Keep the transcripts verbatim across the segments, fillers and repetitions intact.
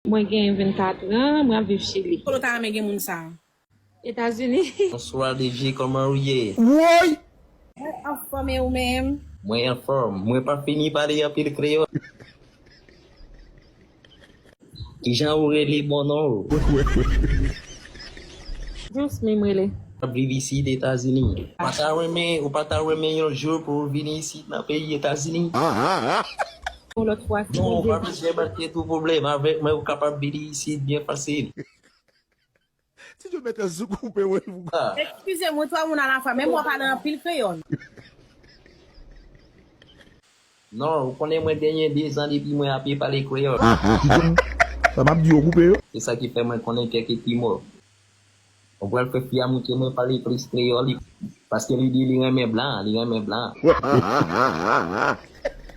Mwen gen vennkat an, mwen ap viv Chili. Kote w ta renmen gen moun sa a? Etazini. Bonswa D J, kòman ou ye? Woy! Mwen anfòm, e ou menm? Mwen anfòm. Mwen pa fini pale anpil kreyòl. Kijan ou rele, bon non ou? Jasmine m rele. W ap viv isit Etazini. Ou pa ta renmen, ou pa ta renmen yon jou pou w vini isit nan peyi Etazini? Yon lòt fwa, si Bondye vle. Non, ou pa bezwen bat tèt ou pwoblèm. Avèk mwen, ou kapab vini isit byen fasil. Ti Djo mèt sou koupe, wi. Ah. Eskize m, wi, twa moun alafwa, menm w ap pale anpil kreyòl. Non, ou konnen mwen genyen de zan depi mwen ape pale kreyòl. Ti Djo, sa m ap di yo koupe yo. Se sa ki fè mwen konnen kèk ti mo. Mwen pral fè fi a montre mwen pale plis kreyòl, li, paske li di li renmen blan, li renmen blan.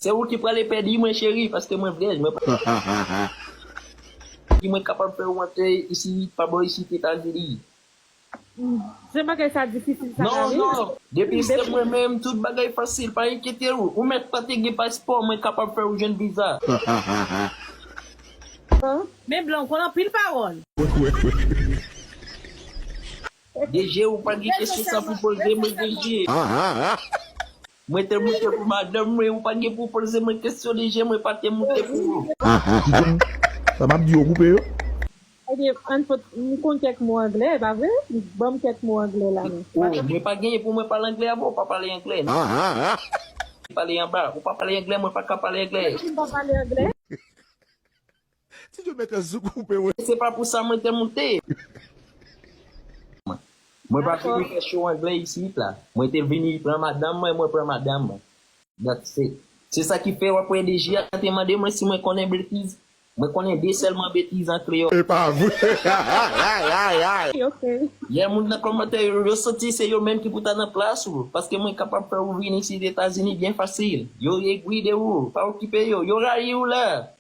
Se ou ki prale pèdi mwen, cheri, paske mwen vlej, mwen pa. Ki mwen kapab fè ou antre isi, pa bò isit Etazini. Se bagay sa difisil sa. Non, non. Depi se mwen menm, tout bagay fasil, pa enkyete ou. Ou mèt pa te gen paspò, mwen kapab fè ou jwenn viza. Men blan, ou konn anpil pawòl. D J, ou pa gen kesyon sa pou poze mwen, D J. Mwen te moute pou madanm mwen, ou pa gen pou poze mwen kesyon, D J, mwen pa te moute pou ou. Ti Djo, sa m ap di yo koupe yo. Ebyen, ann pot, m konn kèk mo anglè, e pa vre? Ban m kèk mo anglè la, non. Oh, mwen pa genyen pou mwen pale anglè avè w, ou pa pale anglè, non. Pale anba, ou pa pale anglè, mwen pa ka pale anglè. Mwen pa pale anglè. Ti Djo mèt sou koupe, wi. Se pa pou sa mwen te moute. Mwen pa vini fè show anglè isit la. Mwen te vini pran madanm mwen, mwen pran madanm mwen. That's it. Se sa ki fè w ap wè D J a te mande mwen si mwen konnen betiz. Mwen konnen de sèlman betiz an kreyòl. E pa vre. Ok. Yè moun nan kòmantè yo, yo santi se yo menm ki pou ta nan plas ou. Paske mwen kapab fè ou vini isit Etazini byen fasil. Yo egri de ou. Pa okipe yo. Yo rayi ou la.